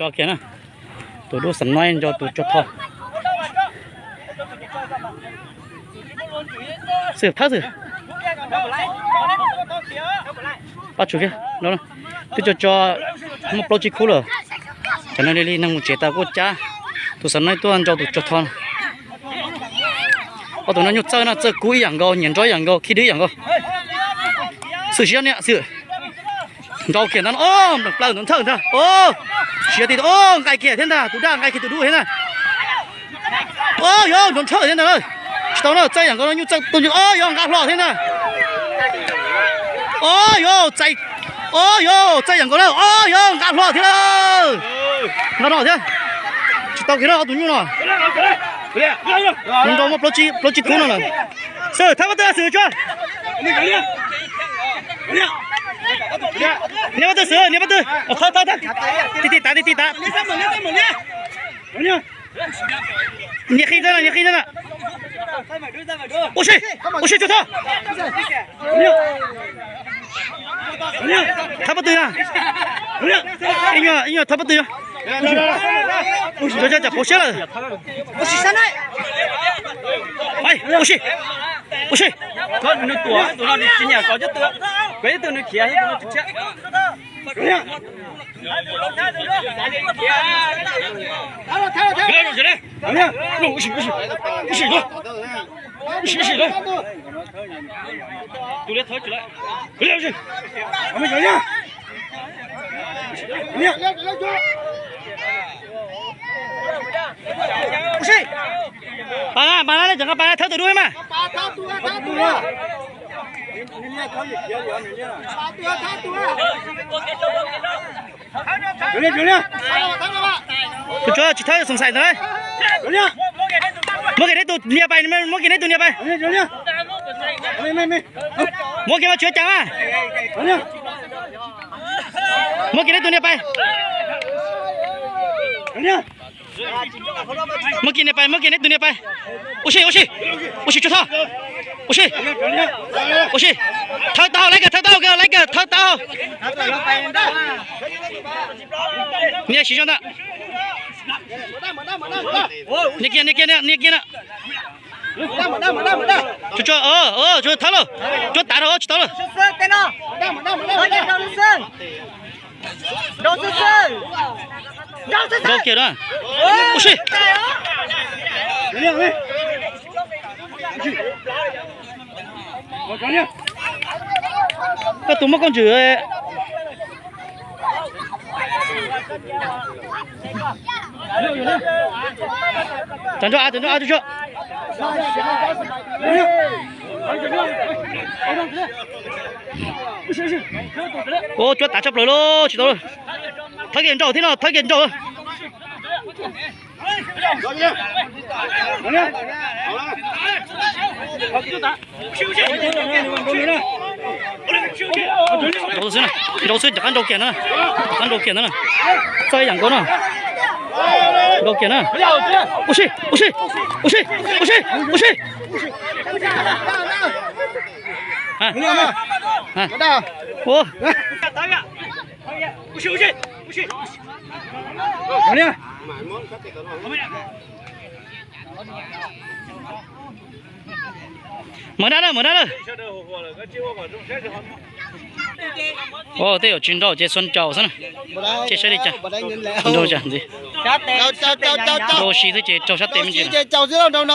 Tso kiag na, tus dub xam noib nrog tus tsov tho. Xwm thawb xwm. Pab tsuas kiag, twb tso tso muaj plaub tsib khub lawm. Cov no li li neeg mus tsev tas kuj cab. Tus xam noib tuaj nrog tus tsov tho. Ob tug no nyuj txawj no, txawj kub ib yam nkaus, nyiam nrov ib yam nkaus, khib dwb ib yam nkaus. Xwm siab niam xwm. Nrau kiag ntag, o, nplees plaws ntawd nthawj ntag, o, siav ti, o, nqaij kiag thiab ntag, tus daj nqaij kiag tus dub thiab ntag. O, yog nrov nthawj thiab ntag na. Tsis tau na, txaij yam nkaus no nyuj txawj tus nyuj, o, yog nqa hlo thiab ntag. O, yog txaij, o, yog txaij yam nkaus na, o, yog nqa hlo thiab lawm. Nqa hlo thiab. Tsis tau kiag na ob tug nyuj no. Nrau muaj plaub tsib khub no lawm. Xwm thawb pab twg xwm tso. Nias pab twg xwm, nias pab twg. Thawb thawb thawb. Ti ti tav ti ti tav. Nias qhib ntawd na, nias qhib ntawd na. Ua si, ua si tso thawb. Thawb pab twg na. Ib nyuag, ib nyuag thawb pab twg. Cov cov pauv siab lawm. Ua si, ua si. Pas na, pas na, cov nqa pas na, thawb tus dub mas. Tus tsov tsis thawb xoom xaim ntawd. Muab kiag neb tus nias pais, muab kiag neb tus nias pais. Muab kiag mas tsuav cas mas. Muab kiag neb tus nias pais. Muab kiag nias pais, muab kiag neb tus nias pais. Ua si, ua si, ua si tsuag thawj. Ua si, ua si. Thawb tau, laiv kawg, thawb tau, laiv kawg, thawb tau. Nias siv zog ntawd. Nias kiag, nias kiag, nias kiag na. Tsuag, tsuag thawb lauj. Tsuag tav rau tsis tau lawm. Nrau kiag na. Ua si. Koj tus muaj koj ntswm. Tawm nrho av, tawm nrho av, tsuag tsuag. Ua, tsuag tav tshaj plaws lauj, tsis tau lauj. Thawb kiag nraum thiab no, thawb kiag nraum. Nrau xwb na, nrau xwb, rov qab nrau kiag ntawd na, rov qab nrau kiag ntawd na. Txaij yam nkaus na. Nrau kiag na. Ua si, ua si, ua si, ua si, ua si. Ua. Mawv dab na, mawv dab na. Tej yam tsis nrau ces xuas ncaus xwb na. Ces saib li cas. Nrau ntxiv. Nrau si xwb ces raug sab tes me ntsis.